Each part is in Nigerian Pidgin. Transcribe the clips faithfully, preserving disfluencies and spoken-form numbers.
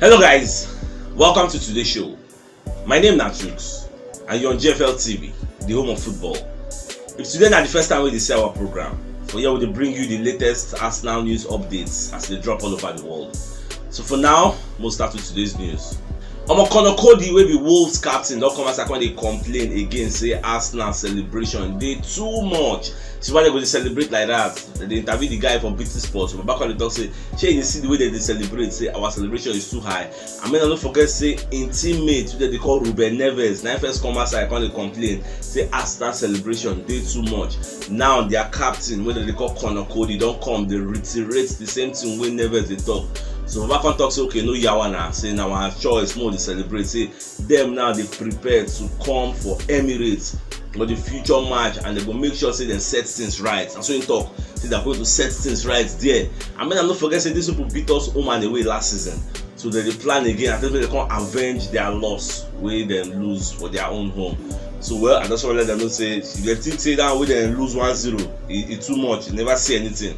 Hello guys, welcome to today's show. My name na Jukes and you're on G F L T V, the home of football. If today na the first time wey you dey see our program, for here we dey bring you the latest Arsenal news updates as they drop all over the world. So for now, we'll start with today's news. Omo, Conor Cody, wey be Wolves captain, don come outside come dey complain again say Arsenal celebration dey too much. See why dem go dey celebrate like that? Dem dey interview the guy for B T Sport. Baba come dey talk say, shey you dey see the way dem dey celebrate? Say our celebration is too high. And make una no forget say im teammate wey dem dey call Ruben Neves na im first come outside come dey complain say Arsenal celebration dey too much. Now their captain, wey dem dey call Conor Cody, don come dey reiterate the same thing wey Neves dey talk. So Baba come talk say, okay, no yawa na, say na our choice, make we dey celebrate. Say dem now dey prepare to come for Emirates for the future match, and dem go make sure say dem set things right. And so im talk say dem are going to set things right there. And make una no forget say these people beat us home and away last season. So dem dey plan again, I think dem come avenge their loss wey dem lose for their own home. So, well, I just wan let dem know say if dem think say that wey dem lose one zero, e, e too much, e never see anything.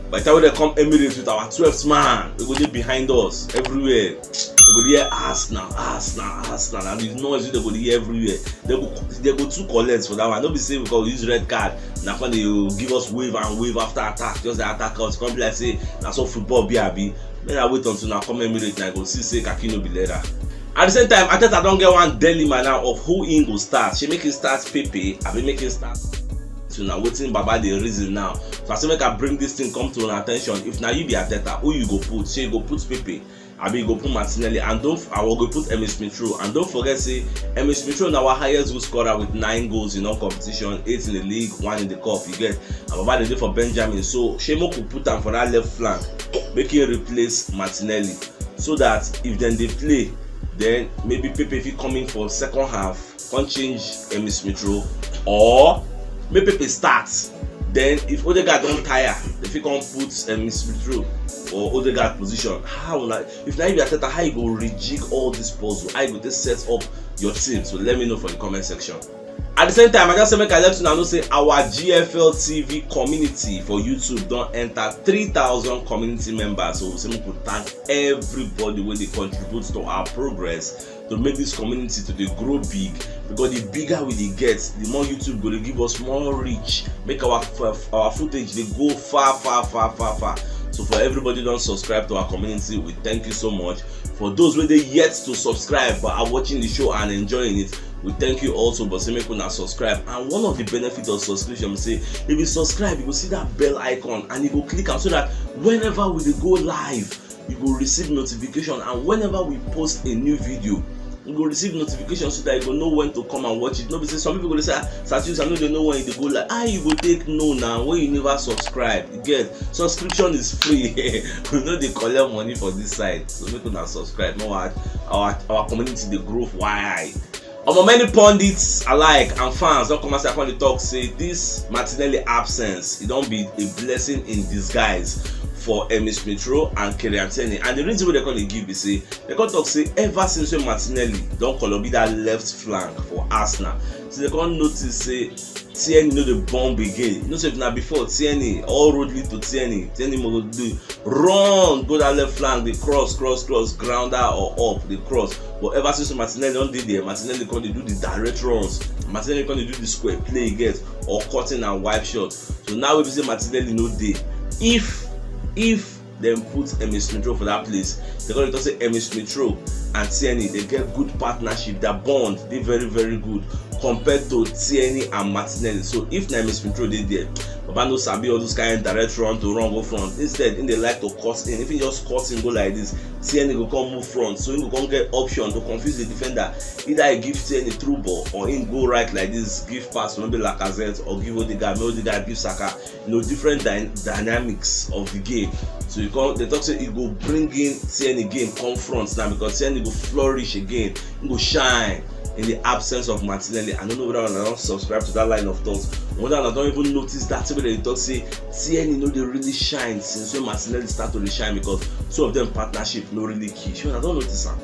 By the time wey dem come Emirates with our twelfth man, we go dey behind us everywhere. Dem go dey hear Arsenal, Arsenal, Arsenal, and the noise wey dem go dey hear everywhere. Dem go, dem go too collect for that one. No be say because we use red card, na come dey give us wave and wave after attack, just dey attack us. Come be like say na so football be, abi? Make I wait until una come Emirates, na I go see say khaki no be leather. At the same time, Arteta don get one dilemma now of who im go start. Shey make im start Pepe, abi make im start? So na wetin Baba dey reason now. So I say make I bring this thing come to una attention. If na you be Arteta, who you go put? Shey you go put Pepe, abi you go put Martinelli? And don't, I will go put Emile Smith Rowe. And don't forget say Emile Smith Rowe na our highest goal scorer with nine goals in all competition, eight in the league, one in the cup. You get? And Baba dey dey for Benjamin. So shey make we put am for that left flank, make him replace Martinelli, so that if dem dey play, then maybe Pepe fit come in for second half, come change Emile Smith Rowe, or make Pepe start. Then if Odegaard don tire, dem fit come put Emile Smith Rowe for Odegaard position. How una, if na you be Arteta, how you go rejig all this puzzle? How you go take set up your team? So let me know for the comment section. At the same time, I just say make I let una know say our G F L T V community for YouTube don enter three thousand community members. So we say make we thank everybody wey dey contribute to our progress to make this community to dey grow big, because the bigger we dey get, the more YouTube go dey give us more reach, make our f-, our footage dey go far, far, far, far, far. So for everybody don subscribe to our community, we thank you so much. For those wey dey yet to subscribe but are watching the show and enjoying it, we thank you also, but say make una subscribe. And one of the benefits of subscription be say if you subscribe, you go see that bell icon and you go click am, so that whenever we dey go live, you go receive notification, and whenever we post a new video, you go receive notification so that you go know when to come and watch it. No be say some people go dey say, "Ah, Sir Tunes, I no dey know when you dey go live." How you go take know now when you never subscribe? You get? Subscription is free. We no dey collect money for this side, so make una subscribe. No, our, our, our community dey grow wide. Omo, many pundits alike and fans don come outside come dey talk say this Martinelli absence, e don be a blessing in disguise for Emile Smith Rowe and Kieran Tierney. And the reason wey dem come dey give be say, dem come talk say ever since wey Martinelli don kolobi that left flank for Arsenal, so dem come notice say Tierney no dey bomb again. You know say if na before, Tierney, all road lead to Tierney. Tierney must do run, go that left flank, dey cross, cross, cross, grounder or up, dey cross. But ever since Martinelli don dey there, Martinelli come dey do the direct runs. Martinelli come dey do the square play e get, or cutting and wide shot. So now wey be say Martinelli no dey, if, if dem put Emile Smith Rowe for that place, dem come dey talk say Emile Smith Rowe and Tierney, dem get good partnership. Their bond dey very, very good compared to Tierney and Martinelli. So if na Emile Smith Rowe dey there, Baba no sabi all those kind direct run to run go front. Instead, im dey like to cut in. If im just cut in go like this, Tierney go come move front, so im go come get option to confuse the defender. Either e give Tierney through ball, or im go right like this, give pass to maybe Lacazette, or give Odegaard, make Odegaard give Saka. You know, different dy-, dynamics of the game. So you come, dem talk say e go bring in Tierney game come front now, because Tierney go flourish again, im go shine in the absence of Martinelli. I no know whether una don subscribe to that line of thought, whether una don even notice that thing wey dem dey talk say Tierney no dey really shine since when Martinelli start to dey shine, because two of them partnership no really key. Shey una don notice am?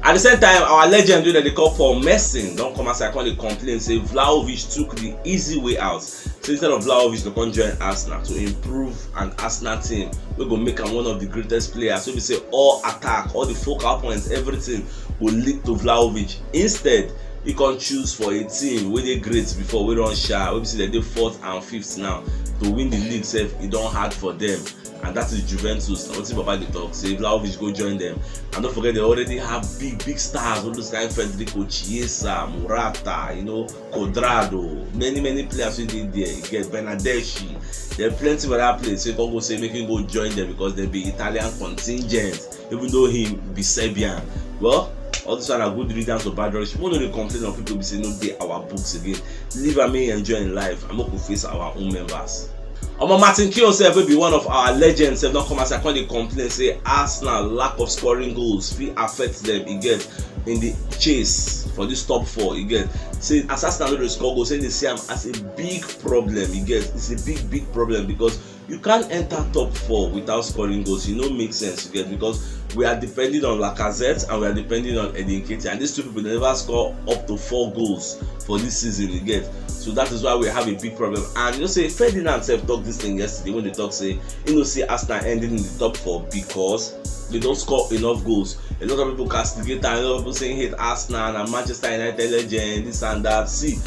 At the same time, our legend wey dem dey call Paul Merson don come outside come dey complain say Vlahovic took the easy way out. Say instead of Vlahovic to come join Arsenal to improve an Arsenal team wey go make am one of the greatest players, wey be say all attack, all the focal points, everything go lead to Vlahovic. Instead, he come choose for a team wey dey great before, wey don sha, wey be say dem dey fourth and fifth now. To win the league sef, e don hard for them. And that is Juventus. Na wetin Baba dey talk, say Vlahovic go join them. And don't forget, they already have big, big stars, all those kind Federico Chiesa, Morata, you know, Cuadrado, many, many players wey dey there. You get Bernardeschi. There are plenty for that place. So you can go say make him go join them because they be Italian contingent, even though him be Serbian. Well, all this one are good riddance or bad rubbish. We no dey complain on people be say no dey our books again. Leave am, make him enjoy him life, and make we face our own members. Omo, Martin Keown sef, wey be one of our legends sef, don come outside come dey complain say Arsenal lack of scoring goals fit affect them, e get, in the chase for this top four, e get. Say as Arsenal no dey score goals, say they see am as a big problem, e get. It's a big, big problem because you can't enter top four without scoring goals. E no make sense, you get, because we are depending on Lacazette and we are depending on Eddie Nketiah, and these two people, they never score up to four goals for this season, you get. So that is why we have a big problem. And you know say Ferdinand sef talk this thing yesterday when they talk say he no see Arsenal ending in the top four because they don't score enough goals. A lot of people castigate am, a lot of people saying hate Arsenal and Manchester United legend, this and that. See,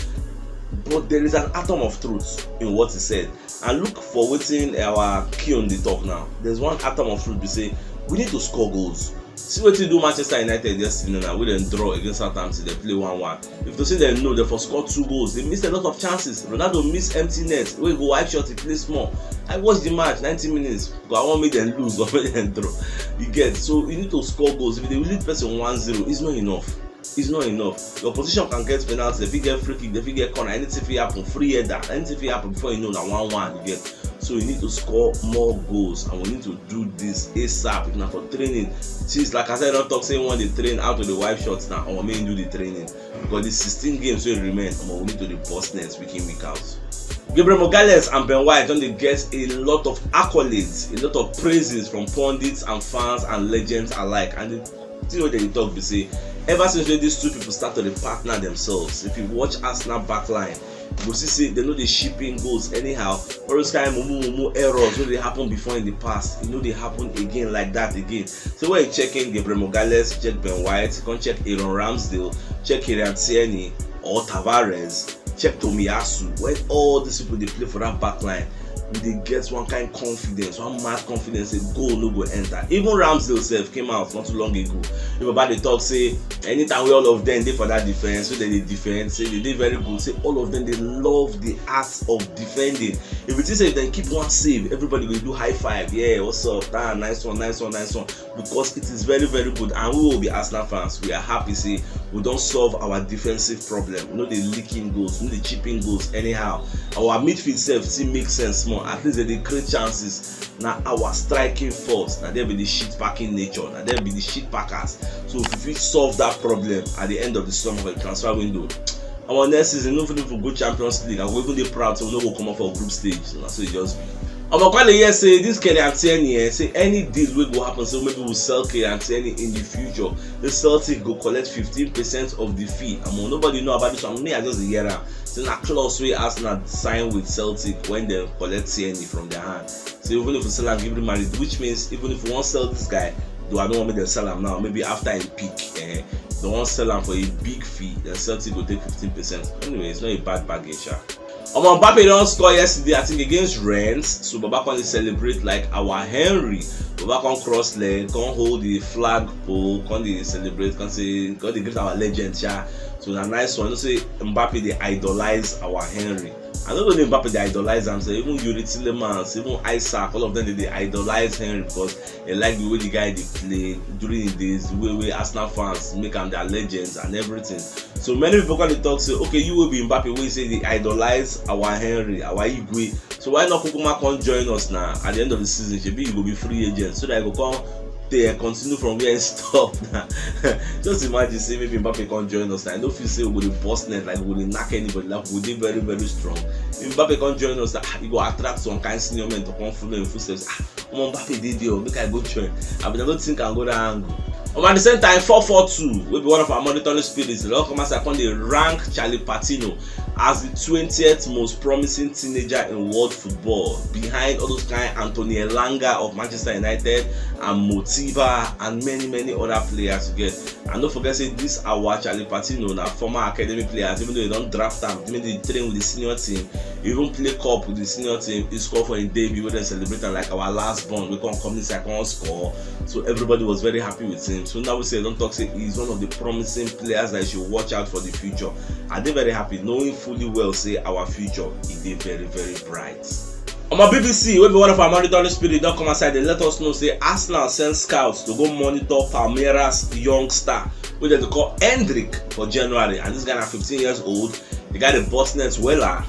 but there is an atom of truth in what he said. And look for wetin our Keown dey talk now. There's one atom of truth be say we need to score goals. See wetin do Manchester United yesterday now, wey dem draw against Southampton, dem play one one. If to say dem know, dem for score two goals. They missed a lot of chances. Ronaldo miss empty net, wey go wide shot, he play small. I watch the match, ninety minutes. Go, I want make dem lose or make dem draw. You get, so you need to score goals. If they lead person one zero, it's not enough. It's not enough. Your position can get penalty, they fit get free kick, they fit get corner, anything fit happen, free header, anything fit happen before you know na one one you get. So you need to score more goals, and we need to do this ASAP. If na for training, since like I said, don't talk say one dey train out of the wife shots now, or make you do the training. Because the sixteen games wey remain, omo, we need to dey burst nets week in, week out. Gabriel Magalhaes and Ben White don dey get a lot of accolades, a lot of praises from pundits and fans and legends alike. And the thing wey dem dey talk be say, ever since wey these two people start to dey partner themselves, if you watch Arsenal backline, you go see say dem no dey ship in goals anyhow. All those kind mumu mumu errors wey dey happen before in the past, e no dey happen again like that again. So when you check in Gabriel Magalhaes, check Ben White, come check Aaron Ramsdale, check Kieran Tierney or Tavares, check Tomiyasu. When all these people dey play for that backline, we dey get one kind confidence, one mad confidence, say goal no go enter. Even Ramsdale sef came out not too long ago. If about dey talk say anytime wey all of them dey for that defense, so they dey defend, say they dey very good, say all of them dey love the art of defending. If you think say if dem keep one save, everybody go do high five. Yeah, what's up? Ah, nice one, nice one, nice one. Because it is very, very good, and we will be Arsenal fans. We are happy say we don solve our defensive problem. We no dey leak in goals, we no dey chip in goals anyhow. Our midfield sef still make sense more. At least they dey create chances. Na our striking force, na dem be the shit packing nature, na dem be the shit packers. So if we fit solve that problem at the end of the summer for the transfer window, our next season, even if we go Champions League, I go even dey proud say we no go comot for group stage. Na so e just be. Omo, come dey hear say this Kieran Tierney, eh, say any deal wey go happen, so maybe we sell Kieran Tierney in the future, the Celtic go collect fifteen percent of the fee. Omo, nobody know about this one. Me, I just dey hear am. Say na clause wey Arsenal sign with Celtic when dem collect Tierney from their hand. Say even if we sell am give Real Madrid, which means even if we wan sell this guy, though I don't want make dem sell am now, maybe after him peak, eh, they wan sell am for a big fee, then Celtic go take fifteen percent. Anyway, it's not a bad bargain, sha. Omo, Mbappe don score yesterday, I think, against Rennes. So Baba come dey celebrate like our Henry. Baba come cross leg, come hold the flag pole, come dey celebrate, come say, come dey greet our legend, sha. So na nice one. You know say Mbappe dey idolize our Henry. I no know the Mbappe dey idolize am. So even Youri Tielemans, even Isaac, all of them dey, dey idolize Henry because they like the way the guy dey play during the days, the way wey Arsenal fans make am their legends and everything. So many people come dey talk say, okay, you wey be Mbappe, wey say dey idolize our Henry, our Igwe. So why not Kukuma come join us now at the end of the season? Shebi you go be free agent, so that you go come dey continue from where e stop now. Just imagine say maybe Mbappe come join us now. I no feel say we go dey burst net, like we go dey knack anybody, like we go dey very, very strong. If Mbappe come join us now, ah, e go attract some kind senior men to come follow him footsteps. Ah, omo, Mbappe dey there o, make I go join. I be, I no think I go that angle. Omo, at the same time, four four two, wey be one of our monitoring spirits, dem don come outside come dey rank Charlie Patino as the twentieth most promising teenager in world football, behind all those kind Anthony Elanga of Manchester United and Moriba and many, many other players you get. And don't forget say this our Charlie Patino na former academy players, even though dem don draft am, even dey train with the senior team, e even play cup with the senior team, e score for im debut wey dem celebrate am like our last born wey come come inside come score. So everybody was very happy with him. So now we say, don't talk say he's one of the promising players that you should watch out for the future. I dey very happy knowing fully well say our future e dey very, very bright. Omo, B B C, wey be one of our monitoring spirit, don come outside dey let us know say Arsenal send scouts to go monitor Palmeiras young star wey dem dey call Endrick for January, and this guy na fifteen years old. The guy dey burst net wella.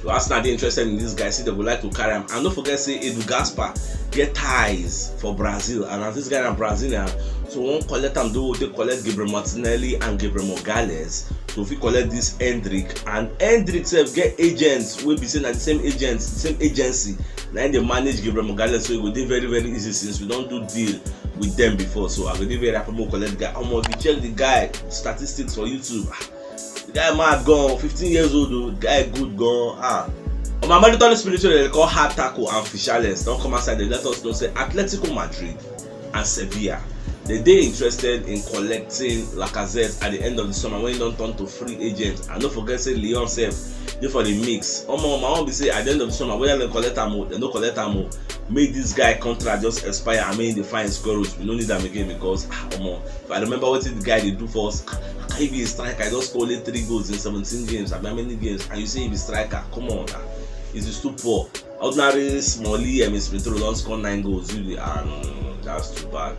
So Arsenal dey interested in this guy, say dem go like to carry am. And don't forget say Edu Gaspar get ties for Brazil, and as this guy na Brazilian, so we wan collect am, do we take collect Gabriel Martinelli and Gabriel Magalhaes. So we fit collect this Endrick, and Endrick sef get agents wey be say na the same agents, the same agency na im dey manage Gabriel Magalhaes, so e go dey very, very easy since we don do deal with them before. So I go dey very happy make we collect the guy. Omo, if you check the guy statistics for YouTube, ah, the guy mad gan, fifteen years old o, the guy good gan. Ah, on my monitoring spirit wey dem dey call Hard Tackle and Fisherless don come outside dey let us know say Atletico Madrid and Sevilla, dem dey interested in collecting Lacazette at the end of the summer when he don turn to free agent. And don't forget say Lyon sef dey for the mix. Omo, my own be say at the end of the summer, whether dem collect am o, dem no collect am o, make this guy contract just expire and make him dey find square root. We no need am again because, ah, omo, if I remember wetin the guy dey do for us, ah, how can he be a striker? He don score only three goals in seventeen games, abi how many games, and you say he be striker? Come on, ah, it is too poor. Ordinary smallie Emil Smith Rowe don score nine goals. You dey, ah, no, no, no, that's too bad.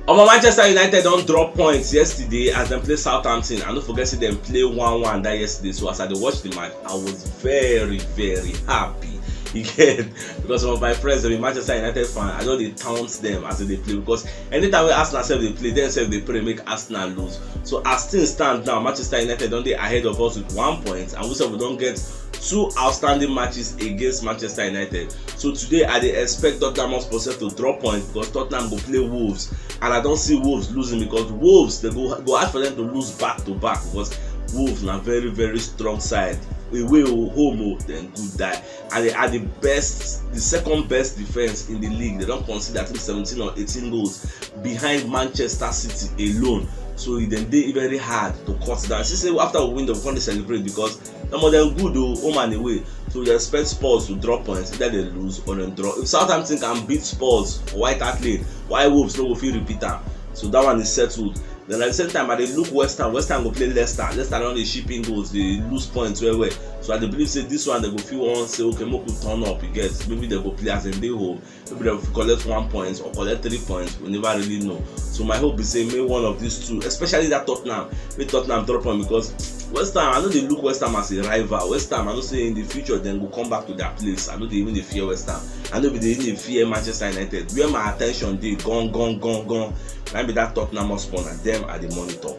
Omo, Manchester United don drop points yesterday as dem play Southampton. And don't forget say dem play one one that yesterday. So as I dey watch the match, I was very, very happy. You get? Because some of my friends dem be Manchester United fan, I don dey taunt them as dem dey play, because anytime wey Arsenal sef dey play, dem sef dey pray make Arsenal lose. So as things stand now, Manchester United don dey ahead of us with one point, and we sef we don get two outstanding matches against Manchester United. So today I dey expect Tottenham Hotspur sef to drop points because Tottenham go play Wolves, and I don see Wolves losing because Wolves, dem go, go hard for them to lose back to back because Wolves na very, very strong side. Away o, home o, dem good die. And they are the best, the second best defense in the league. Dem don concede, I think, seventeen or eighteen goals behind Manchester City alone. So e dem dey very hard to cut down. See say after we win, dem come dey celebrate because some of them good o, home and away. So we dey expect Spurs to drop points, either dem lose or dem draw. If Southampton can beat Spurs for White Hart Lane, why Wolves no go fit repeat am? So that one is settled. Then at the same time, I dey look West Ham. West Ham go play Leicester. Leicester don dey ship in goals, dey lose points well well. So I dey believe say this one dem go fit wan say, okay, make we turn up, you get? Maybe dem go play as dem dey home. Maybe dem fit collect one point or collect three points. We never really know. So my hope be say make one of these two, especially that Tottenham, make Tottenham drop point, because West Ham, I no dey look West Ham as a rival. West Ham, I know say in the future dem go come back to their place. I no dey even dey fear West Ham. I no be dey even dey fear Manchester United. Where my attention dey, gan gan gan gan, na be that Tottenham Hotspur, na dem I dey monitor.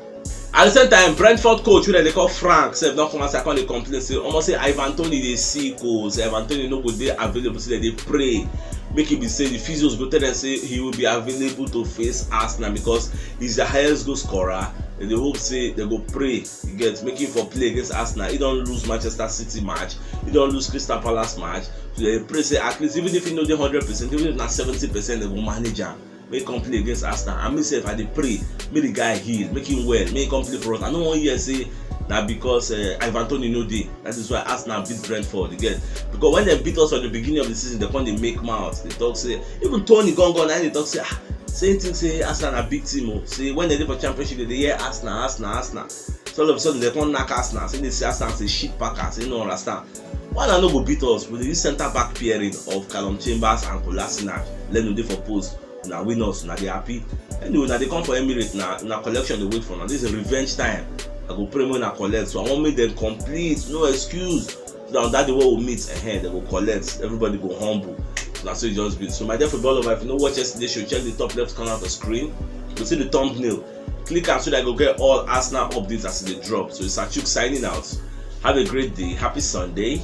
At the same time, Brentford coach wey dem dey call Frank sef don come outside come dey complain say, omo, say Ivan Toney dey sick o, say Ivan Toney no go dey available, say dem dey pray make e be say the physios go tell dem say he will be available to face Arsenal because he's the highest goal scorer. Dem dey hope say dem go pray, you get, make him for play against Arsenal. He don lose Manchester City match, he don lose Crystal Palace match. So dem dey pray say at least even if he no dey hundred percent, even if na seventy percent, dem go manage am. Make come play against Arsenal. And me sef, I dey pray make the guy heal, make him well, make him come play for us. I no wan hear say na because uh, Ivan Toney no dey, that is why Arsenal beat Brentford, you get? Because when dem beat us at the beginning of the season, dem come dey make mouth, dey talk say, even Toney gan gan na him dey talk say, ah, say him think say Arsenal na big team o, say when dem dey for Championship, dem dey hear Arsenal, Arsenal, Arsenal. So all of a sudden, dem come knack Arsenal, say dem see Arsenal as a shit packer, say no understand. Why una no go beat us with this centre back pairing of Calum Chambers and Kolasinac? Let dem dey for post. Una win us, una dey happy. Anyway, una dey come for Emirates, na una collection dey wait for una. This is revenge time. I go pray make una collect. So I wan make dem complete, no excuse. So that, that day wey we meet, eh, dem go collect. Everybody go humble. So na so e just be. So my dear football lover, if you no watch yesterday show, check the top left corner of the screen. You go see the thumbnail. Click am so that you go get all Arsenal updates as e dey drop. So it's Achuk signing out. Have a great day. Happy Sunday.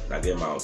Na game out.